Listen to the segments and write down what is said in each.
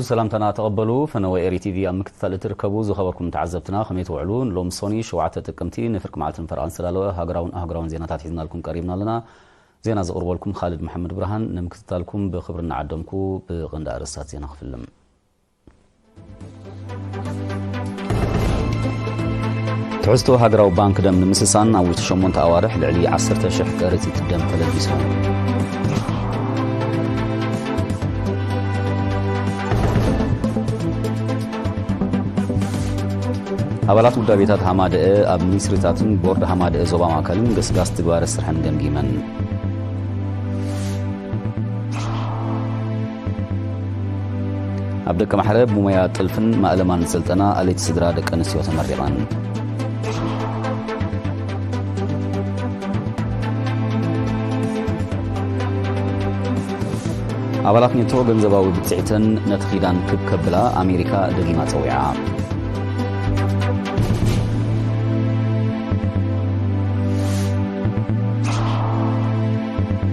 ሰላምታና ተቐበሉ። ፈነወ ኤሪ ቲቪ ኣብ ምክትታል እትርከቡ ዝኸበርኩም ተዓዘብትና ከመይ ትውዕሉ? ንሎሚ ሶኒ ሸውዓተ ጥቅምቲ ንፍርቂ መዓልትን ፈረቓን ዝተዳለወ ሃገራውን ኣህጉራውን ዜናታት ሒዝናልኩም ቀሪብና ኣለና። ዜና ዘቕርበልኩም ካልድ መሓመድ ብርሃን። ንምክትታልኩም ብኽብሪ እናዓደምኩ ብቐንዲ ኣርእስታት ዜና ክፍልም። ትሕዝቶ ሃገራዊ ባንክ ደም ንምስሳን ኣብ ውሽጢ ሸሞንተ ኣዋርሕ ልዕሊ ዓሰርተ ሽሕ ከረጺት ደም ተለጊሱ። ኣባላት ውዳቤታት ሃማደአ ኣብ ሚኒስትሪታትን ቦርድ ሃማደአ ዞባ ማእከልን ገስጋስ ትግባረ ስርሐን ገምጊመን። ኣብ ደቀ ማሕረ ብሞያ ጥልፍን ማእለማን ዝሰልጠና ኣለይቲ ስድራ ደቂ ኣንስትዮ ተመሪቐን። ኣባላት ኔቶ ገንዘባዊ ብጽሒተን ነቲ ኪዳን ክብ ከብላ ኣሜሪካ ደጊማ ጸዊዓ።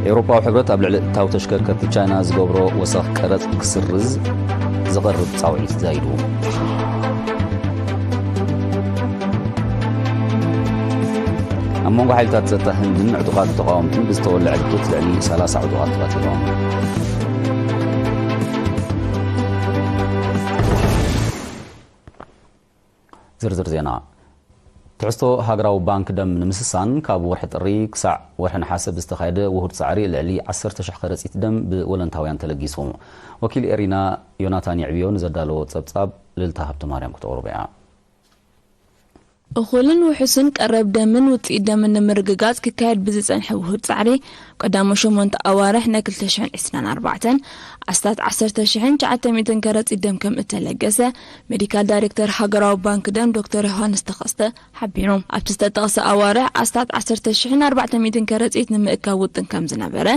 ኤውሮፓዊ ሕብረት ኣብ ልዕሊ እታው ተሽከርከርቲ ቻይና ዝገብሮ ወሰኽ ቀረጽ ክስርዝ ዝቐርብ ጻውዒት ዛይዱ። ኣብ መንጎ ሓይልታት ጸጥታ ህንድን ዕጡቓት ተቓወምትን ብዝተወልዐ ግጭት ልዕሊ ሰላሳ ዕጡቓት ተቐቲሎም። ዝርዝር ዜና። ትሕዝቶ ሃገራዊ ባንክ ደም ንምስሳን ካብ ወርሒ ጥሪ ክሳዕ ወርሒ ነሓሰ ብዝተኻየደ ውሁድ ጻዕሪ ልዕሊ ዓሰርተ ሽሕ ከረጺት ደም ብወለንታውያን ተለጊሱ። ወኪል ኤሪና ዮናታን የዕብዮ ንዘዳለዎ ጸብጻብ ልልታ ሃብተማርያም ክተቕርቦ እያ። እኹልን ውሑስን ቀረብ ደምን ውጽኢት ደምን ንምርግጋጽ ክካየድ ብዝጸንሐ ውሁድ ጻዕሪ፣ ቀዳሞ ሸሞንተ ኣዋርሕ ናይ ክልተ ሽሕን ዕስራን ኣርባዕተን ኣስታት ዓሰርተ ሽሕን ትሽዓተ ሚእትን ከረጺት ደም ከም እተለገሰ ሜዲካል ዳይሬክተር ሃገራዊ ባንክ ደም ዶክተር ዮሃንስ ተኸስተ ሓቢሩ። ኣብቲ ዝተጠቕሰ ኣዋርሕ ኣስታት ዓሰርተ ሽሕን ኣርባዕተ ሚእትን ከረጺት ንምእካብ ውጥን ከም ዝነበረ፣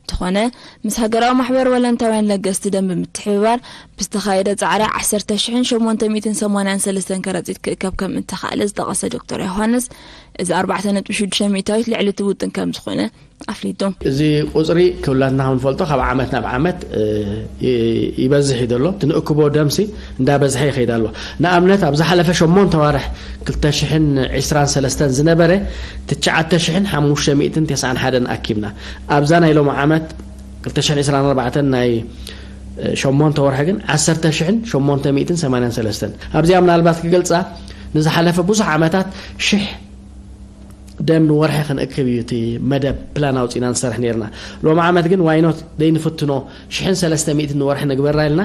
እንተኾነ፣ ምስ ሃገራዊ ማሕበር ወለንታውያን ለገስቲ ደም ብምትሕብባር ብዝተኻየደ ጻዕሪ ዓሰርተ ሽሕን ሸሞንተ ሚእትን ሰማንያን ሰለስተን ከረጺት ክእከብ ከም እተኻእለ ዝጠቐሰ ዶክተር ዮሃንስ፣ እዚ ኣርባዕተ ነጥቢ ሽዱሽተ ሚእታዊት ልዕሊ እቲ ውጥን ከም ዝኾነ ኣፍሊጡ። እዚ ቁጽሪ ኩላትና ከም ንፈልጦ ካብ ዓመት ናብ ዓመት፣ እ፣ ይ-፣ ይበዝሕ እዩ ዘሎ። እቲ ንእክቦ ደምሲ እንዳበዝሐ ይኸይድ ኣሎ። ንኣብነት፣ ኣብ ዝሓለፈ ሸሞንተ ዋርሕ ክልተ ሽሕን ዕስራን ሰለስተን ዝነበረ ትሽዓተ ሽሕን ሓሙሽተ ሚእትን ተስዓን ሓደን ኣኪብና። ኣብዛ ናይ ሎሚ ዓመት ክልተ ሽሕን ዕስራን ኣርባዕተን ናይ፣ እ፣ ሸሞንተ ወርሒ ግን ዓሰርተ ሽሕን ሸሞንተ ሚእትን ሰማንያን ሰለስተን። ኣብዚኣ ምናልባት ክገልጻ፣ ንዝሓለፈ ብዙሕ ዓመታት ሽሕ ደም ንወርሒ ክንእክብ እዩ እቲ መደብ ፕላን ኣውጺና ንሰርሕ ነይርና። ሎሚ ዓመት ግን ዋይኖት ደይንፍትኖ ሽሕን ሰለስተ ሚእትን ንወርሒ ንግበራ ኢልና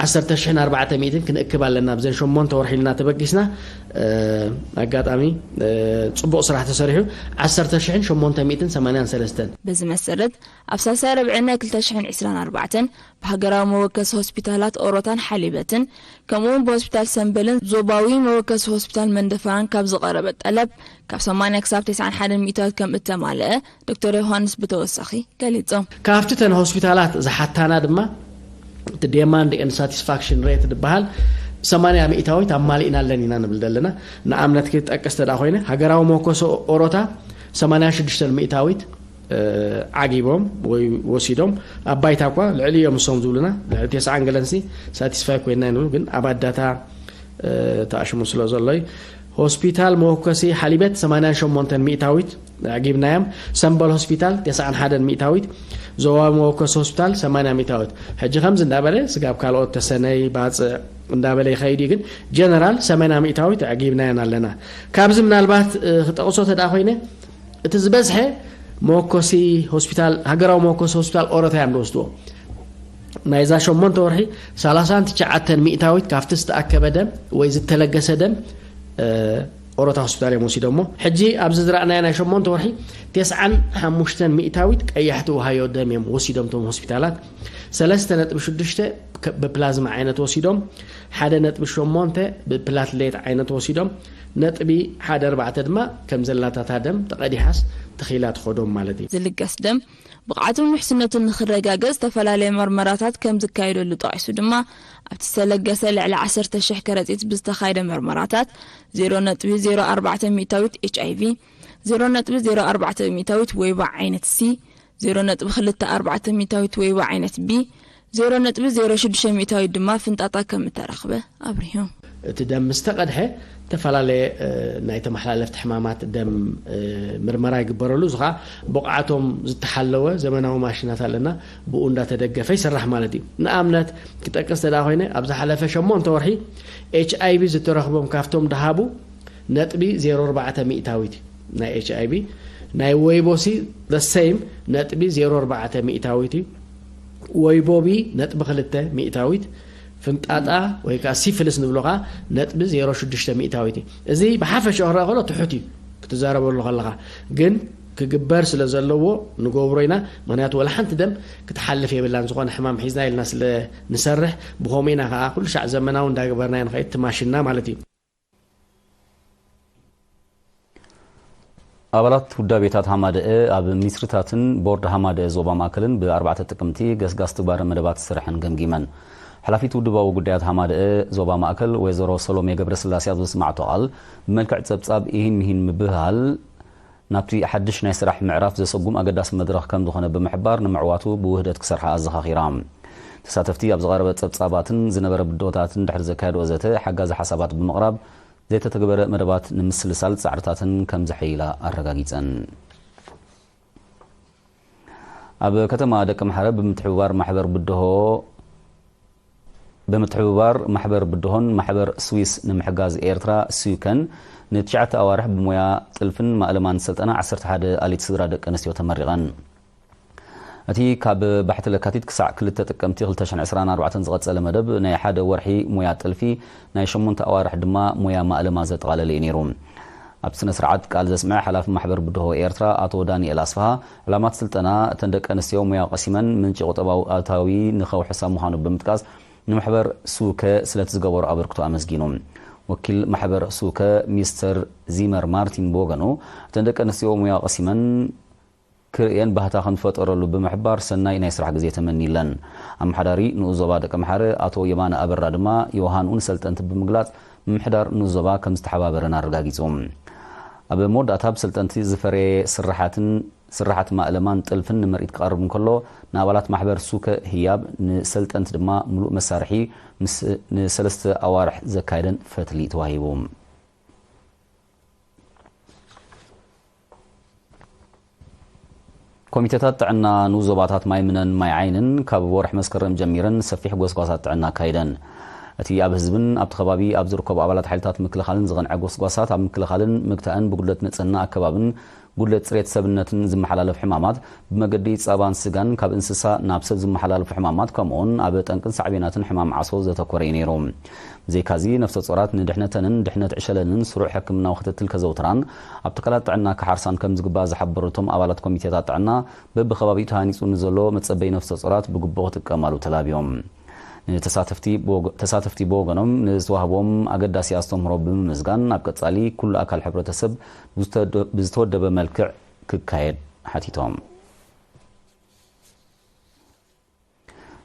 ዓሰርተ ሽሕን ኣርባዕተ ሚእትን ክንእክብ ኣለና። ብዘን ሸሞንተ ወርሒ ኢልና ተበጊስና፣ እ፣ ኣጋጣሚ፣ እ፣ ጽቡቕ ስራሕ ተሰሪሑ። ዓሰርተ ሽሕን ሸሞንተ ሚእትን ሰማንያን ሰለስተን። በዚ መሰረት፣ ኣብ ሳልሳይ ረብዒ ናይ ክልተ ሽሕን ዕስራን ኣርባዕተን ብሃገራዊ መወከሲ ሆስፒታላት ኦሮታን ሓሊበትን፣ ከምኡውን ብሆስፒታል ሰምበልን ዞባዊ መወከሲ ሆስፒታል መንደፈራን ካብ ዝቐረበ ጠለብ ካብ ሰማንያ ክሳብ ተስዓን ሓደን ሚእታዊት ከም እተማልአ ዶክተር ዮሃንስ ብተወሳኺ ገሊጹ። ካብቲ ተን ሆስፒታላት ዝሓታና ድማ እቲ ዴማንድ ኤንድ ሳቲስፋክሽን ሬት ዝበሃል ሰማንያ ሚእታዊት ኣማሊእና ኣለን ኢና ንብል ዘለና። ንኣብነት ክጠቅስ ተዳ ኮይነ፣ ሃገራዊ መወከሲ ኦሮታ ሰማንያ ሽዱሽተ ሚእታዊት፣ እ፣ ዓጊቦም ወይ ወሲዶም፣ ኣብ ባይታ እኳ ልዕሊ እዮም እሶም ዝብሉና፣ ልዕሊ ተስዓን ገለንሲ ሳቲስፋይ ኮይና ንብል፣ ግን ኣብ ኣዳታ፣ እ፣ ተኣሽሙ ስለ ዘሎ እዩ። ሆስፒታል መወከሲ ሓሊበት ሰማንያን ሸሞንተን ሚእታዊት ኣዕጊብናዮም። ሰምበል ሆስፒታል ተስዓን ሓደን ሚእታዊት፣ ዞባዊ መወከሲ ሆስፒታል ሰማንያ ሚእታዊት። ሕጂ ከምዚ እንዳበለ ስጋብ ካልኦት ተሰነይ፣ ባጽዕ እንዳበለ ይኸይድ እዩ፣ ግን ጀነራል ሰማንያ ሚእታዊት ኣዕጊብናዮን ኣለና። ካብዚ ምናልባት፣ እ፣ ክጠቕሶ ተደኣ ኮይነ፣ እቲ ዝበዝሐ መወከሲ ሆስፒታል፣ ሃገራዊ መወከሲ ሆስፒታል ኦሮታ እዮም ዝወስድዎ። ናይዛ ሸሞንተ ወርሒ ሰላሳን ትሽዓተን ሚእታዊት ካብቲ ዝተኣከበ ደም ወይ ዝተለገሰ ደም፣ እ፣ ኦሮታ ሆስፒታል እዮም ወሲዶሞ። ሕጂ ኣብዚ ዝረኣናዮ ናይ ሸሞንተ ወርሒ ተስዓን ሓሙሽተን ሚእታዊት ቀያሕቲ ውሃዮ ደም እዮም ወሲዶም እቶም ሆስፒታላት። ሰለስተ ነጥቢ ሽዱሽተ ከ-፣ ብፕላዝማ ዓይነት ወሲዶም፣ ሓደ ነጥቢ ሸሞንተ ብፕላትሌት ዓይነት ወሲዶም፣ ነጥቢ ሓደ ኣርባዕተ ድማ ከም ዘላታታ ደም ተቐዲሓስ ተኺላ ትኸዶም ማለት እዩ። ዝልገስ ደም ብቕዓቱን ውሕስነቱን ንኽረጋገጽ ዝተፈላለየ መርመራታት ከም ዝካየደሉ ጠቒሱ ድማ፣ ኣብቲ ዝተለገሰ ልዕሊ ዓሰርተ ሽሕ ከረጺት ብዝተኻየደ መርመራታት ዜሮ ነጥቢ ዜሮ ኣርባዕተ ሚእታዊት ኤች ኣይ ቪ፣ ዜሮ ነጥቢ ዜሮ ኣርባዕተ ሚእታዊት ወይባ ዓይነት ሲ፣ ዜሮ ነጥቢ ክልተ ኣርባዕተ ሚእታዊት ወይባ ዓይነት ቢ፣ ዜሮ ነጥቢ ዜሮ ሽዱሽተ ሚእታዊት ድማ ፍንጣጣ ከም እተረኽበ ኣብሪሁ። እቲ ደም ምስ ተቐድሐ፣ ዝተፈላለየ ናይ ተመሓላለፍቲ ሕማማት ደም ምርመራ ይግበረሉ። እዚ ከዓ ብቕዓቶም ዝተሓለወ ዘመናዊ ማሽናት ኣለና፣ ብኡ እንዳተደገፈ ይስራሕ ማለት እዩ። ንኣብነት ክጠቅስ ተዳ ኮይነ፣ ኣብ ዝሓለፈ ሸሞንተ ወርሒ ኤች ኣይ ቪ ዝተረኽቦም ካብቶም ድሃቡ ነጥቢ ዜሮ ኣርባዕተ ሚእታዊት እዩ። ናይ ኤች ኣይ ቪ ናይ ወይቦሲ the same ነጥቢ ዜሮ ኣርባዕተ ሚእታዊት እዩ። ወይቦቢ ነጥቢ ክልተ ሚእታዊት፣ ፍንጣጣ ወይ ከዓ ሲፍልስ ንብሎ ከዓ ነጥቢ ዜሮ ሽዱሽተ ሚእታዊት እዩ። እዚ ብሓፈሻ ክረኣ ከሎ ትሑት እዩ ክትዛረበሉ ከለኻ፣ ግን ክግበር ስለ ዘለዎ ንገብሮ ኢና። ምክንያቱ ወላ ሓንቲ ደም ክትሓልፍ የብላን፣ ዝኾነ ሕማም ሒዝና ኢልና ስለ ንሰርሕ፣ ብኸምኡ ኢና ከዓ ኩሉ ሻዕ ዘመናዊ እንዳገበርና ንኸይድ ትማሽና ማለት እዩ። ኣባላት ውዳቤታት ሃማደአ ኣብ ሚኒስትሪታትን ቦርድ ሃማደአ ዞባ ማእከልን ብ ኣርባዕተ ጥቅምቲ ገስጋስ ትግባረ መደባት ስራሕን ገምጊመን። ሓላፊት ውድባዊ ጉዳያት ሃማደአ ዞባ ማእከል ወይዘሮ ሰሎሜ ገብረስላሴ ኣብ ዘስማዕቶ ቃል፣ ብመልክዕ ጸብጻብ ኢሂን ምሂን ምብህሃል ናብቲ ሓድሽ ናይ ስራሕ ምዕራፍ ዘሰጉም ኣገዳሲ መድረኽ ከም ዝኾነ ብምሕባር፣ ንምዕዋቱ ብውህደት ክሰርሓ ኣዘኻኺራ። ተሳተፍቲ ኣብ ዝቐረበ ጸብጻባትን ዝነበረ ብድሆታትን ድሕሪ ዘካየድኦ ዘተ፣ ሓጋዚ ሓሳባት ብምቕራብ፣ ዘይተተግበረ መደባት ንምስልሳል ጻዕርታተን ከም ዘሐይላ ኣረጋጊጸን። ኣብ ከተማ ደቀምሓረ ብምትሕብባር ማሕበር ብድሆ ብምትሕብባር ማሕበር ብድሆን ማሕበር ስዊስ ንምሕጋዝ ኤርትራ ስዊከን ንትሽዓተ ኣዋርሕ ብሞያ ጥልፍን ማእለማን ስልጠና ዓሰርተ ሓደ ኣሊት ስድራ ደቂ ኣንስትዮ ተመሪቐን። እቲ ካብ ባሕቲ ለካቲት ክሳዕ ክልተ ጥቅምቲ ክልተ ሽሕን ዕስራን ኣርባዕተን ዝቐጸለ መደብ ናይ ሓደ ወርሒ ሞያ ጥልፊ፣ ናይ ሸሞንተ ኣዋርሕ ድማ ሞያ ማእለማ ዘጠቓለለ እዩ ነይሩ። ኣብ ስነ ስርዓት ቃል ዘስምዐ ሓላፊ ማሕበር ብድሆ ኤርትራ ኣቶ ዳንኤል ኣስፍሃ፣ ዕላማት ስልጠና እተን ደቂ ኣንስትዮ ሞያ ቀሲመን ምንጪ ቁጠባዊ ኣታዊ ንኸውሕሳ ምዃኑ ብምጥቃስ፣ ንማሕበር ሱከ ስለቲ ዝገበሮ ኣበርክቶ ኣመስጊኑ። ወኪል ማሕበር ሱከ ሚስተር ዚመር ማርቲን ብወገኑ፣ እተን ደቂ ኣንስትዮ ሞያ ቀሲመን ክርእየን ባህታ ከም ዝፈጠረሉ ብምሕባር፣ ሰናይ ናይ ስራሕ ግዜ ተመኒለን። ኣመሓዳሪ ንኡስ ዞባ ደቀምሓረ ኣቶ የማነ ኣበራ ድማ፣ ዮሃንኡ ንሰልጠንቲ ብምግላጽ፣ ምምሕዳር ንኡስ ዞባ ከም ዝተሓባበረን ኣረጋጊጹ። ኣብ መወዳእታ፣ ብሰልጠንቲ ዝፈረየ ስርሓትን ስርሓት ማእለማን ጥልፍን ንምርኢት ክቐርብ እንከሎ፣ ንኣባላት ማሕበር ሱከ ህያብ፣ ንሰልጠንቲ ድማ ምሉእ መሳርሒ ምስ ንሰለስተ ኣዋርሕ ዘካየደን ፈትሊ ተዋሂቡ። ኮሚተታት ጥዕና ንኡስ ዞባታት ማይ ምነን ማይ ዓይንን ካብ ወርሒ መስከረም ጀሚረን ሰፊሕ ጎስጓሳት ጥዕና ኣካይደን። እቲ ኣብ ህዝብን ኣብቲ ከባቢ ኣብ ዝርከቡ ኣባላት ሓይልታት ምክልኻልን ዝቐንዐ ጎስጓሳት ኣብ ምክልኻልን ምግታእን ብጉድለት ንጽህና ኣከባብን ጉድለት ጽሬት ሰብነትን ዝመሓላለፍ ሕማማት፣ ብመገዲ ጸባን ስጋን ካብ እንስሳ ናብ ሰብ ዝመሓላለፉ ሕማማት፣ ከምኡውን ኣብ ጠንቅን ሳዕቤናትን ሕማም ዓሶ ዘተኮረ እዩ ነይሩ። ብዘይካዚ፣ ነፍሰ ጾራት ንድሕነተንን ድሕነት ዕሸለንን ስሩዕ ሕክምናዊ ክትትል ከዘውትራን ኣብ ትካላት ጥዕና ክሓርሳን ከም ዝግባእ ዝሓበሩ እቶም ኣባላት ኮሚቴታት ጥዕና፣ በብኸባቢኡ ተሃኒጹ ንዘሎ መጸበይ ነፍሰ ጾራት ብግቡእ ክጥቀማሉ ተላብዮም። ንተሳተፍቲ ብወገ-፣ ተሳተፍቲ ብወገኖም ንዝተዋህቦም ኣገዳሲ ኣስተምህሮ ብምምስጋን፣ ኣብ ቀጻሊ ኩሉ ኣካል ሕብረተሰብ ብዝተወደ-፣ ብዝተወደበ መልክዕ ክካየድ ሓቲቶም።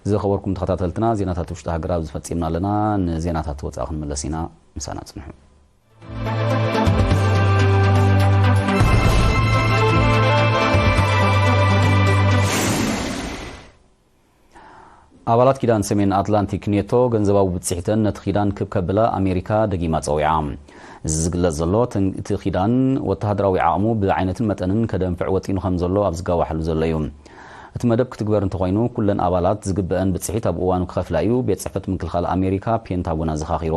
ዝኸበርኩም ተኸታተልትና፣ ዜናታት ውሽጢ ሃገር ኣብዚ ፈጺምና ኣለና። ንዜናታት ወጻኢ ክንምለስ ኢና። ምሳና ጽንሑ። ኣባላት ኪዳን ሰሜን ኣትላንቲክ ኔቶ፣ ገንዘባዊ ብጽሒተን ነቲ ኪዳን ክብ ከብላ ኣሜሪካ ደጊማ ጸዊዓ። እዚ ዝግለጽ ዘሎ፣ እቲ ኪዳን ወተሃደራዊ ዓቕሙ ብዓይነትን መጠንን ከደንፍዕ ወጢኑ ከም ዘሎ ኣብ ዝጋዋሓሉ ዘሎ እዩ። እቲ መደብ ክትግበር እንተኾይኑ፣ ኩለን ኣባላት ዝግበአን ብጽሒት ኣብ እዋኑ ክኸፍላ እዩ ቤት ጽሕፈት ምክልኻል ኣሜሪካ፣ ፔንታጎን፣ ኣዘኻኺሩ።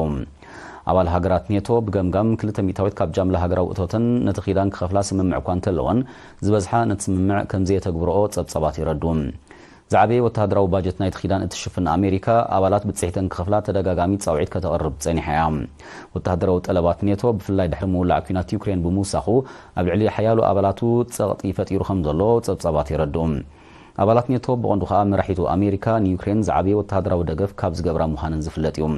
ኣባል ሃገራት ኔቶ ብገምጋም ክልተ ሚእታዊት ካብ ጃምላ ሃገራዊ እቶተን ነቲ ኪዳን ክኸፍላ ስምምዕ እኳ እንተለወን፣ ዝበዝሓ ነቲ ስምምዕ ከም ዘየተግብርኦ ጸብጻባት የረድኡ። ዝዓበየ ወተሃደራዊ ባጀት ናይቲ ኪዳን እትሽፍን ኣሜሪካ፣ ኣባላት ብጽሒተን ክኸፍላ ተደጋጋሚ ጻውዒት ከተቕርብ ጸኒሓ እያ። ወተሃደራዊ ጠለባት ኔቶ፣ ብፍላይ ድሕሪ ምውላዕ ኲናት ዩክሬን ብምውሳኹ፣ ኣብ ልዕሊ ሓያሎ ኣባላቱ ጸቕጢ ፈጢሩ ከም ዘሎ ጸብጻባት የረድኡ። ኣባላት ኔቶ፣ ብቐንዱ ከኣ መራሒቱ ኣሜሪካ፣ ንዩክሬን ዝዓበየ ወተሃደራዊ ደገፍ ካብ ዝገብራ ምዃነን ዝፍለጥ እዩ።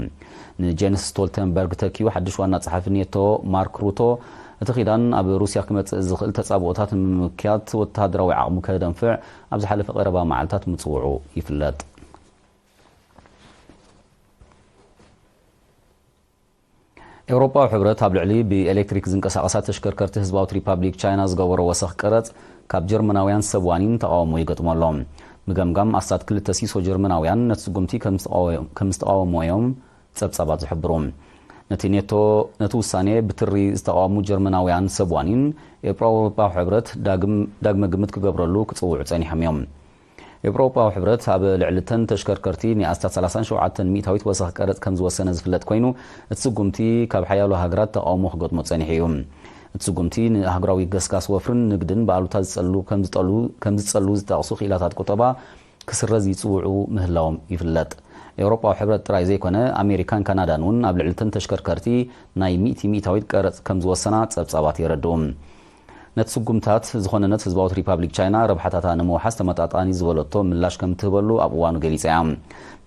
ንጄንስ ስቶልተንበርግ ተኪኡ ሓድሽ ዋና ጸሓፊ ኔቶ ማርክ ሩቶ፣ እቲ ኪዳን ኣብ ሩስያ ክመጽእ ዝኽእል ተጻብኦታት ንምምክያት ወተሃደራዊ ዓቕሙ ከደንፍዕ ኣብ ዝሓለፈ ቀረባ መዓልታት ምጽውዑ ይፍለጥ። ኤውሮጳዊ ሕብረት ኣብ ልዕሊ ብኤሌክትሪክ ዝንቀሳቐሳ ተሽከርከርቲ ህዝባዊት ሪፓብሊክ ቻይና ዝገበሮ ወሰኽ ቀረጽ ካብ ጀርመናውያን ሰብ ዋኒን ተቓውሞ ይገጥሞ ኣሎ። ብገምጋም ኣስታት ክልተ ሲሶ ጀርመናውያን ነቲ ስጉምቲ ከም ዝተቃወ-፣ ከም ዝተቃወሞ እዮም ጸብጻባት ዝሕብሩ። ነቲ ኔቶ፣ ነቲ ውሳኔ ብትሪ ዝተቃወሙ ጀርመናውያን ሰብ ዋኒን ኤውሮጳዊ ሕብረት ዳግም፣ ዳግመ ግምት ክገብረሉ ክጽውዑ ጸኒሖም እዮም። ኤውሮጳዊ ሕብረት ኣብ ልዕሊ እተን ተሽከርከርቲ ናይ ኣስታት ሰላሳን ሸውዓተን ሚእታዊት ወሰኽ ቀረጽ ከም ዝወሰነ ዝፍለጥ ኮይኑ፣ እቲ ስጉምቲ ካብ ሓያሎ ሃገራት ተቃውሞ ክገጥሞ ጸኒሑ እዩ። እቲ ስጉምቲ ንኣህጉራዊ ገስጋስ ወፍርን ንግድን ብኣሉታ ዝጸሉ ከም ዝጠሉ-፣ ከም ዝጸሉ ዝጠቕሱ ክኢላታት ቁጠባ ክስረዝ ይጽውዑ ምህላዎም ይፍለጥ። ኤውሮጳዊ ሕብረት ጥራይ ዘይኮነ፣ ኣሜሪካን ካናዳን እውን ኣብ ልዕሊ እተን ተሽከርከርቲ ናይ ሚእቲ ሚእታዊት ቀረጽ ከም ዝወሰና ጸብጻባት የረድኡ። ነቲ ስጉምታት ዝኾነነት ህዝባዊት ሪፓብሊክ ቻይና ረብሓታታ ንምውሓስ ተመጣጣኒ ዝበለቶ ምላሽ ከም ትህበሉ ኣብ እዋኑ ገሊጻ እያ።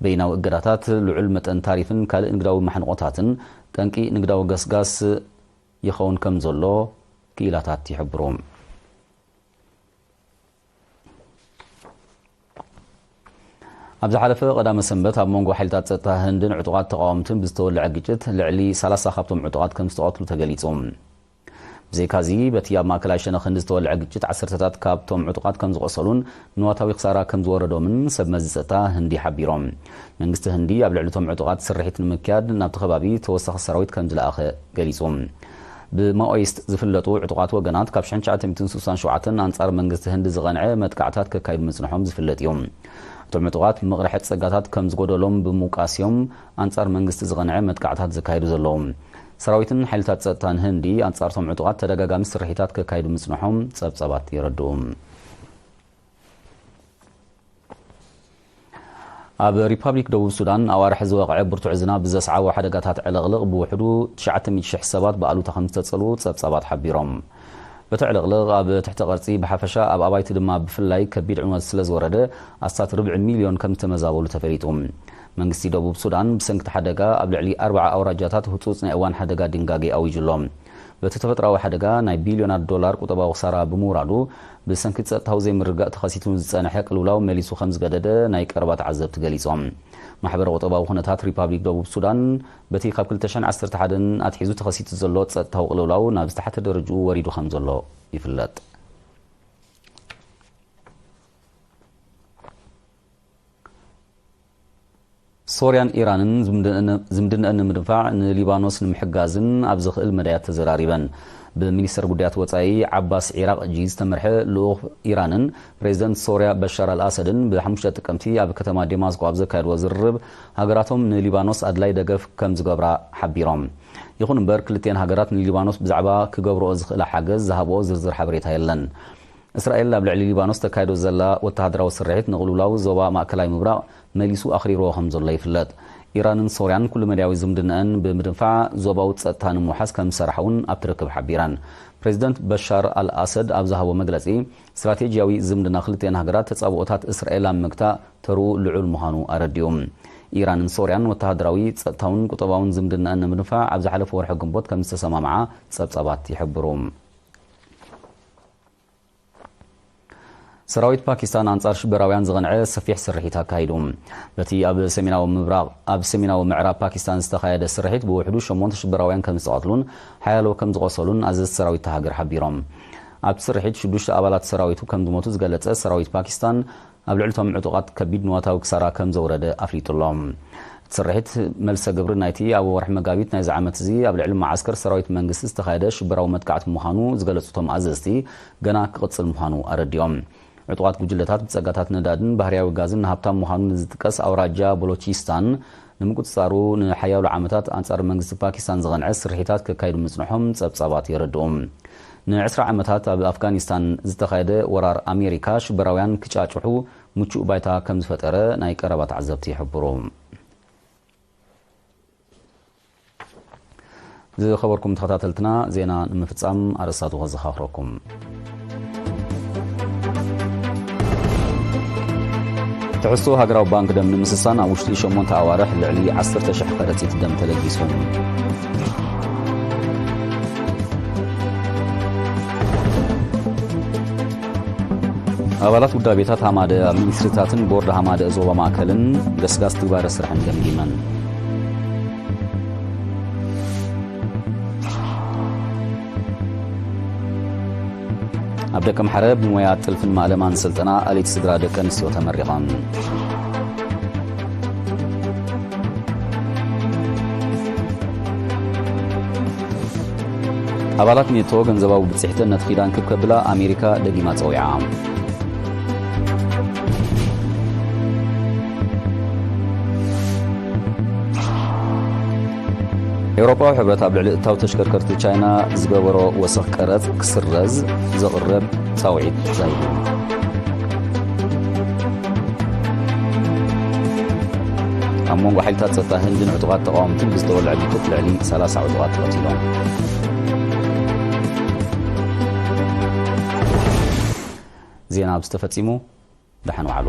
በይናዊ እገዳታት፣ ልዑል መጠን ታሪፍን ካልእ ንግዳዊ ማሕንቆታትን ጠንቂ ንግዳዊ ገስጋስ ይኸውን ከም ዘሎ ክኢላታት ይሕብሩ። ኣብ ዝሓለፈ ቀዳመ ሰንበት ኣብ መንጎ ሓይልታት ጸጥታ ህንድን ዕጡቓት ተቓወምትን ብዝተወልዐ ግጭት ልዕሊ ሰላሳ ካብቶም ዕጡቓት ከም ዝተቐትሉ ተገሊጹ። ብዘይካዚ፣ በቲ ኣብ ማእከላይ ሸነኽ ህንዲ ዝተወልዐ ግጭት ዓሰርተታት ካብቶም ዕጡቓት ከም ዝቖሰሉን ንዋታዊ ክሳራ ከም ዝወረዶምን ሰብ መዚ ጸጥታ ህንዲ ሓቢሮም። መንግስቲ ህንዲ ኣብ ልዕሊ እቶም ዕጡቓት ስርሒት ንምክያድ ናብቲ ከባቢ ተወሳኺ ሰራዊት ከም ዝለኣኸ ገሊጹ። ብማኦይስት ዝፍለጡ ዕጡቓት ወገናት ካብ ሽሕን ትሽዓተ ሚእትን ስሳን ሸውዓተን ኣንጻር መንግስቲ ህንዲ ዝቐንዐ መጥቃዕታት ከካይዱ ምጽንሖም ዝፍለጥ እዩ። እቶም ዕጡቓት ምቕርሐት ጸጋታት ከም ዝጎደሎም ብምውቃስ እዮም ኣንጻር መንግስቲ ዝቐንዐ መጥቃዕታት ዘካይዱ ዘለዉ። ሰራዊትን ሓይልታት ጸጥታን ህንዲ ኣንጻርቶም ዕጡቓት ተደጋጋሚ ስርሒታት ከካይዱ ምጽንሖም ጸብጻባት የረድኡ። ኣብ ሪፓብሊክ ደቡብ ሱዳን ኣዋርሕ ዝወቕዐ ብርቱዕ ዝናብ ብዘስዓቦ ሓደጋታት ዕልቕልቕ ብውሕዱ ትሽዓተ ሚእቲ ሽሕ ሰባት ብኣሉታ ከም ዝተጸልዉ ጸብጻባት ሓቢሮም። በቲ ዕልቕልቕ ኣብ ትሕቲ ቅርጺ ብሓፈሻ ኣብ ኣባይቲ ድማ ብፍላይ ከቢድ ዕንወት ስለ ዝወረደ ኣስታት ርብዒ ሚልዮን ከም ዝተመዛበሉ ተፈሊጡ። መንግስቲ ደቡብ ሱዳን ብሰንኪ እቲ ሓደጋ ኣብ ልዕሊ ኣርብዓ ኣውራጃታት ህጹጽ ናይ እዋን ሓደጋ ድንጋጌ ኣዊጁ ኣሎ። በቲ ተፈጥራዊ ሓደጋ ናይ ቢልዮናት ዶላር ቁጠባዊ ክሳራ ብምውራዱ፣ ብሰንኪ ጸጥታዊ ዘይምርግጋእ ተኸሲቱ ዝጸንሐ ቅልውላው መሊሱ ከም ዝገደደ ናይ ቀረባ ተዓዘብቲ ገሊጾም። ማሕበረ ቁጠባዊ ኩነታት ሪፓብሊክ ደቡብ ሱዳን በቲ ካብ ክልተ ሽሕን ዓሰርተ ሓደን ኣትሒዙ ተኸሲቱ ዘሎ ጸጥታዊ ቅልውላው ናብ ዝተሓተ ደረጅኡ ወሪዱ ከም ዘሎ ይፍለጥ። ሶርያን ኢራንን ዝምድንአን፣ ዝምድንአን ንምድንፋዕ ንሊባኖስ ንምሕጋዝን ኣብ ዝኽእል መዳያት ተዘራሪበን። ብሚኒስተር ጉዳያት ወጻኢ ዓባስ ዒራቕጂ ዝተመርሐ ልኡኽ ኢራንን ፕሬዚደንት ሶርያ በሻር ኣልኣሰድን ብሓሙሽተ ጥቅምቲ ኣብ ከተማ ዴማስቆ ኣብ ዘካየድዎ ዝርርብ፣ ሃገራቶም ንሊባኖስ ኣድላይ ደገፍ ከም ዝገብራ ሓቢሮም። ይኹን እምበር፣ ክልቲኤን ሃገራት ንሊባኖስ ብዛዕባ ክገብርኦ ዝኽእላ ሓገዝ ዝሃብኦ ዝርዝር ሓበሬታ የለን። እስራኤል ኣብ ልዕሊ ሊባኖስ ተካይዶ ዘላ ወተሃደራዊ ስርሒት ንቕልውላው ዞባ ማእከላይ ምብራቕ መሊሱ ኣኽሪርዎ ከም ዘሎ ይፍለጥ። ኢራንን ሶርያን ኩሉ መዳያዊ ዝምድናኣን ብምድንፋዕ ዞባዊ ጸጥታ ንምውሓስ ከም ዝሰርሓ እውን ኣብቲ ርክብ ሓቢረን። ፕሬዚደንት በሻር ኣልኣሰድ ኣብ ዝሃቦ መግለጺ፣ ስትራቴጂያዊ ዝምድና ክልቲኤን ሃገራት ተጻብኦታት እስራኤል ኣብ ምግታእ ተርኡ ልዑል ምዃኑ ኣረዲኡ። ኢራንን ሶርያን ወተሃደራዊ፣ ጸጥታውን ቁጠባውን ዝምድናኣን ንምድንፋዕ ኣብ ዝሓለፈ ወርሒ ግንቦት ከም ዝተሰማምዓ ጸብጻባት ይሕብሩ። ሰራዊት ፓኪስታን ኣንጻር ሽበራውያን ዝቐንዐ ሰፊሕ ስርሒት ኣካይዱ። በቲ ኣብ ሰሜናዊ ምብራቕ፣ ኣብ ሰሜናዊ ምዕራብ ፓኪስታን ዝተኻየደ ስርሒት ብውሕዱ ሸሞንተ ሽበራውያን ከም ዝተቐትሉን ሓያሎ ከም ዝቖሰሉን ኣዘዝቲ ሰራዊት እታ ሃገር ሓቢሮም። ኣብቲ ስርሒት ሽዱሽተ ኣባላት ሰራዊቱ ከም ዝሞቱ ዝገለጸ ሰራዊት ፓኪስታን፣ ኣብ ልዕሊ እቶም ዕጡቓት ከቢድ ንዋታዊ ክሳራ ከም ዘውረደ ኣፍሊጡ ኣሎ። እቲ ስርሒት መልሰ ግብሪ ናይቲ ኣብ ወርሒ መጋቢት ናይዚ ዓመት እዚ ኣብ ልዕሊ መዓስከር ሰራዊት መንግስቲ ዝተኻየደ ሽበራዊ መጥቃዕቲ ምዃኑ ዝገለጹ እቶም ኣዘዝቲ፣ ገና ክቕጽል ምዃኑ ኣረዲኦም። ዕጡቓት ጉጅለታት ብጸጋታት ነዳድን ባህርያዊ ጋዝን ሃብታም ምዃኑ ንዝጥቀስ ኣውራጃ ቦሎቺስታን ንምቁጽጻሩ ንሓያሎ ዓመታት ኣንጻር መንግስቲ ፓኪስታን ዝቐንዐ ስርሒታት ከካይዱ ምጽንሖም ጸብጻባት የረድኡ። ንዕስራ ዓመታት ኣብ ኣፍጋኒስታን ዝተኻየደ ወራር ኣሜሪካ ሽበራውያን ክጫጭሑ ምቹእ ባይታ ከም ዝፈጠረ ናይ ቀረባ ተዓዘብቲ ይሕብሩ። ዝኸበርኩም ተኸታተልትና፣ ዜና ንምፍጻም ኣርእስታቱ ከዘኻኽረኩም። ትሕዝቶ ሃገራዊ ባንክ ደም ንምስሳን ኣብ ውሽጢ ሸሞንተ ኣዋርሕ ልዕሊ ዓሰርተ ሽሕ ከረጺት ደም ተለጊሱ። ኣባላት ውዳቤታት ሃማደ ኣብ ሚኒስትሪታትን ቦርድ ሃማደ ዞባ ማእከልን ገስጋስ ትግባረ ስራሕን ገምጊመን። ኣብ ደቀምሓረ ብሞያ ጥልፍን ማእለማን ስልጠና ኣልየት ስድራ ደቂ ኣንስትዮ ተመሪቐን። ኣባላት ኔቶ ገንዘባዊ ብፅሒተን ነቲ ኪዳን ክብ ከብላ ኣሜሪካ ደጊማ ፀዊዓ። ኤውሮጳዊ ሕብረት ኣብ ልዕሊ እታው ተሽከርከርቲ ቻይና ዝገበሮ ወሰኽ ቀረጽ ክስረዝ ዘቕረብ ጻውዒት ኣካይዱ። ኣብ መንጎ ሓይልታት ጸጥታ ህንድን ዕጡቓት ተቓወምትን ብዝተወልዐ ግጭት ልዕሊ ሰላሳ ዕጡቓት ተቐቲሎም። ዜና ኣብዚ ተፈጺሙ። ደሓን ዋዕሉ።